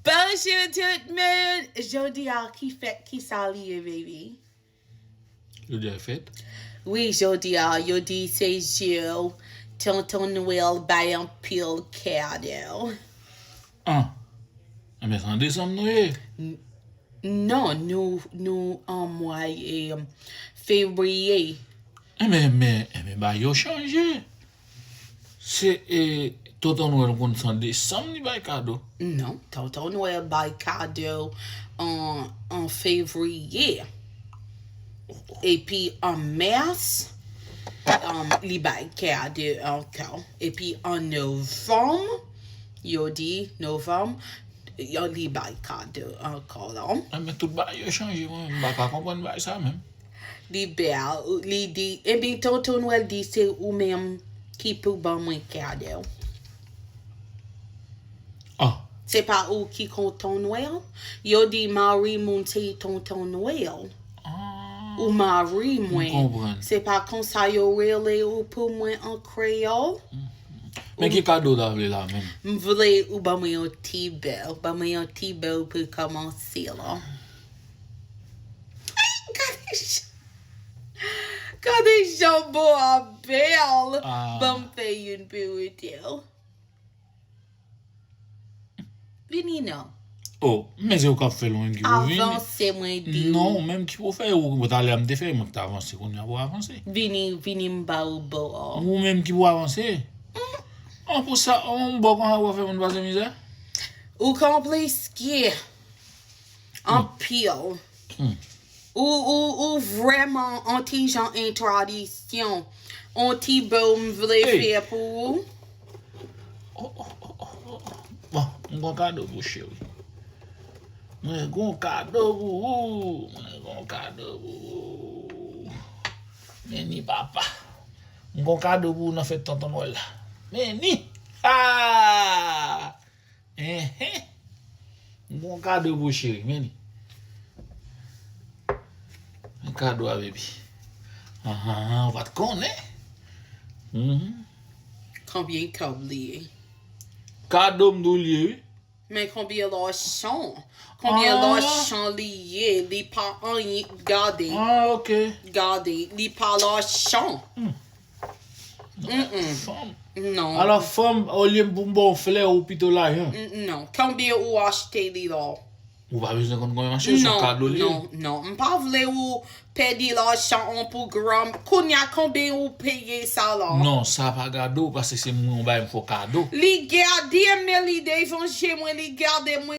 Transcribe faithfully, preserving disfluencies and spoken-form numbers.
Bonjou tout moun. Jodi a ki fèt, ki sa li ye, baby? Jodi a fèt? Wi, jodi a, yo di se jou Tonton Nwèl bay anpil kado. An. Enben, se an desanm nou ye? Non, nou, nou an mwa, e, fevriye. Enben, men, enben, bagay yo chanje. Se, e, Tonton Nwèl konn se an desanm li bay kado. Non, Tonton Nwèl bay kado an, an fevriye. Epi an mas, um, li bay kado ankò. Epi an novanm, yo di novanm, yo li bay kado ankò la. Enben, tout bagay yo chanje, mwen, m pa ka konprann bagay sa menm. Li bèl, li di, ebyen, Tonton Nwèl di se ou menm ki pou ban mwen kado. Ah. Se pa ou ki Tonton Nwèl? Yo di mari moun se Tonton Nwèl. Ah. Ou mari mwen. M konprann. Se pa konsa yo rele ou pou mwen an kreyòl? Mhm. Men ki kado w ta vle la menm? M vle ou ban mwen yon ti bèl, ban mwen yon ti bèl pou kòmanse la. Ay, gade jan, gade jan bo a bèl. Ah. Ban m fè youn pou ou tou. Vini non. Oh, men se ou k ap fè l, ou menm ki pou vini. Avanse, mwen di w. Non, ou menm ki pou fè, ou, ou talè a m te fè, mwen ki t avanse, kounye a pou avanse. Vini, vini m ba ou bo a. Ou menm ki pou avanse. Mm. An pou sa, on bo konsa pou fè moun pase mizè? Ou konpliske. Hmm. Anpil. Hmm. Ou, ou, ou vrèman on ti jan entradisyon. On ti bo m vle fè pou ou. Oh, oh, oh, oh, oh. Bon, m gon kado pou ou, cheri. Mwen gon kado pou ou. Mwen gon kado pou ou. Men ni papa. M gon kado pou ou nan fèt Tonton Nwèl la. Men ni. Ah! Enhen. M gon kado pou ou, cheri, men li. Men kado a, baby. Ahan, ou pa t konnen. Mhm. Konbyen kòb li ye? Kado m di w li ye, wi. Men konbyen lachan? Konbyen lachan li ye? Li pa anyen. Gade. Ah, ok. Gade. Li pa lachan. Hmm. Mm-mm. Fanm. Non. Alò, fanm, olye pou m ba w flè, ou pito lajan. Mm, non. Konbyen ou achte li la? Ou pa bezwen konn konbyen mache, se yon kado li ye. Non, non. M pa vle ou pèdi lachan an pou granm. Kounye a, konbyen ou peye sa la? Non, sa pa gade w, paske se mwen ou bay m fò kado. Li gade m, men li devan je mwen, li gade mwen.